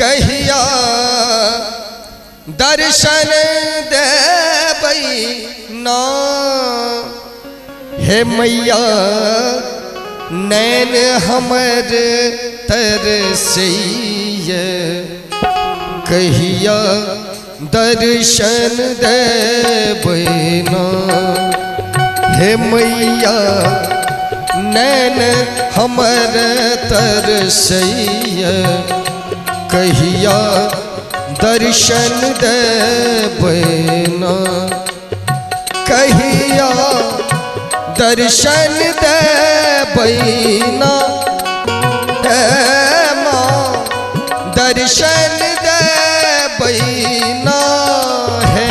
कहिया दर्शन देबै ना। हे मैया नैन हमर तरसैया कहिया दर्शन देबै ना। हे मैया नैन हमर तरसैया कहिया दर्शन देबै ना। कहिया दर्शन देबै ना, हे माँ दर्शन देबै ना। हे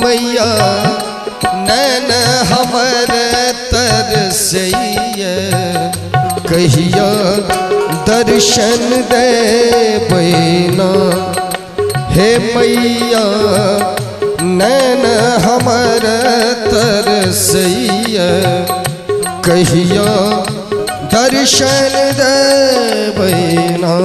मैया नैन हमर तरसैया कहिया दर्शन देबै ना। हे मैया नैन हमर तरसैया कहिया दर्शन देबै ना।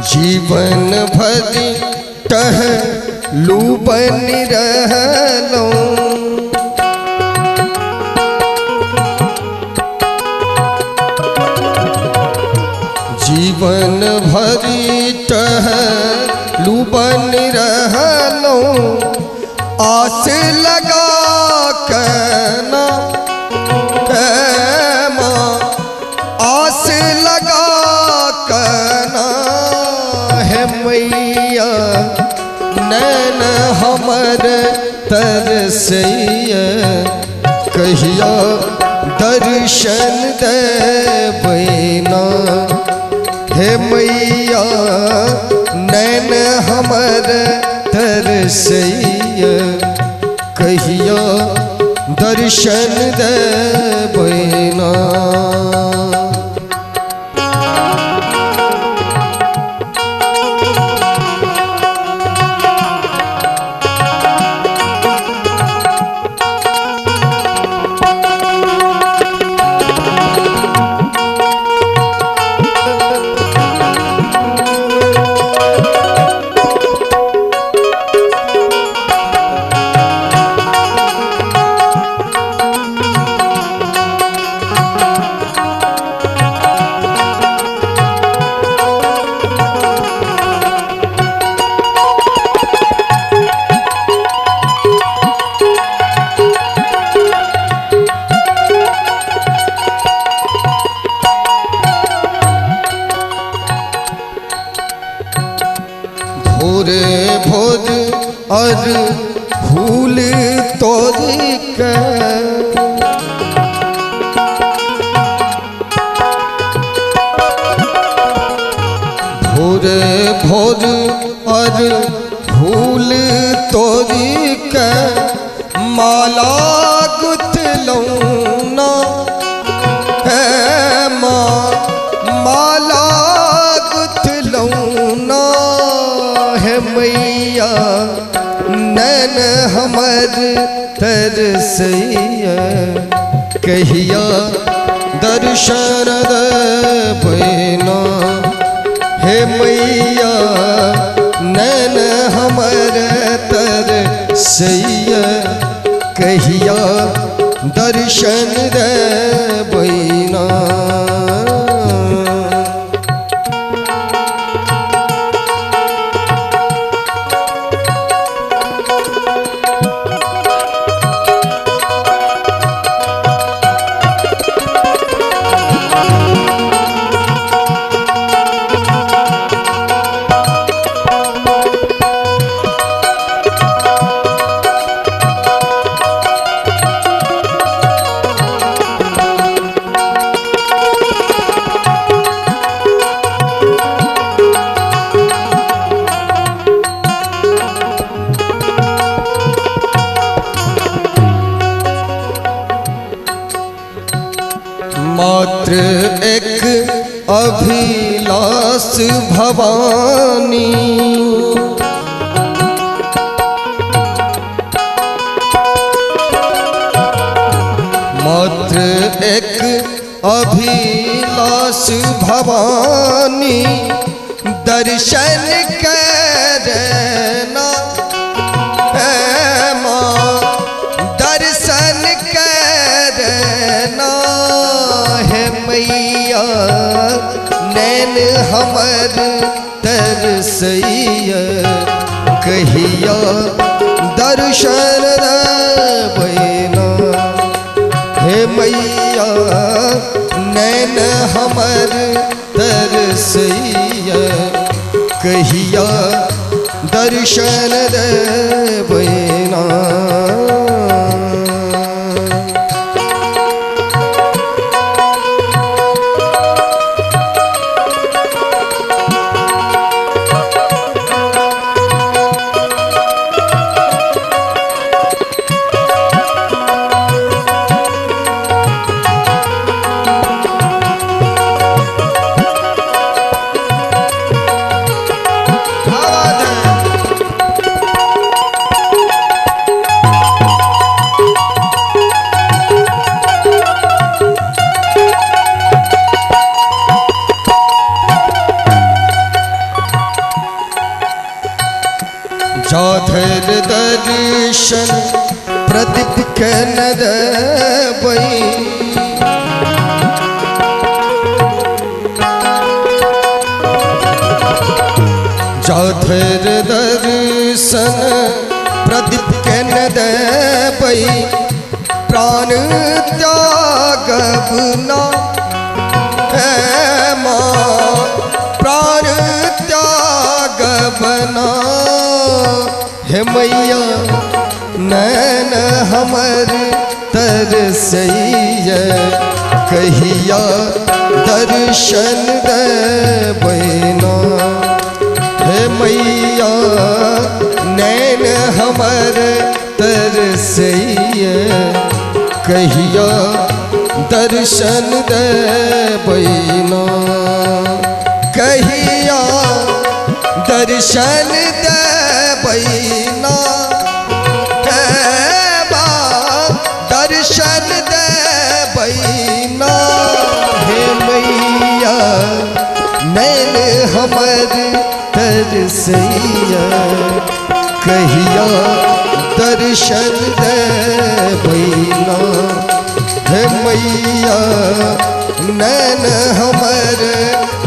जीवन भर टहलू बन रहलौं, जीवन भर टहलू बन रहलौं, आस लगा के ना, हे माँ आस लगा के ना। हे मैया नैन हमर तरसैया कहिया दर्शन देबै ना। हे मैया नैन हमर तरसैया कहिया दर्शन देबै ना। भोरे भोर और फूल तोड़ के भोरे भोर और फूल तोड़ के माला गुथलौं ना। हे माँ माला गुथलौं ना। हे मैया नैन हमर तरसैया कहिया दर्शन देबै ना। हे मैया नैन हमर तरसैया कहिया दर्शन देबै ना। भवानी। मात्र एक अभिलाष भवानी दर्शन करना है माँ, दर्शन करना है मैया। नैन हमर तरसैया कहिया दर्शन देबैना हे मैया। नैन हमर तरसैया कहिया दर्शन देबैना। जाधर दर्शन प्रदीप के न देबै, जाधर दर्शन प्रदीप के न देबै, प्राण त्यागब ना हे माँ, प्राण त्यागब ना हे मैया। नैन हमर तरसैया कहिया दर्शन देबैना हे मैया। नैन हमर तरसैया कहिया दर्शन देबैना, कहिया दर्शन देबैना हे माँ, दर्शन देबैना हे मैया। नैन हमर तरसैया कहिया दर्शन देबैना हे मैया। नैन हमर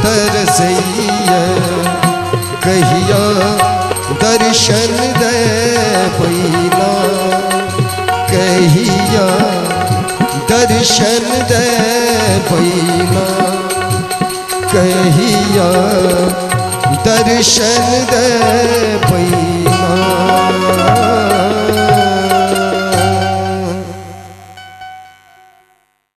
तरसैया कहिया दर्शन देबैना, कहिया दर्शन देबैना, कहिया दर्शन दे।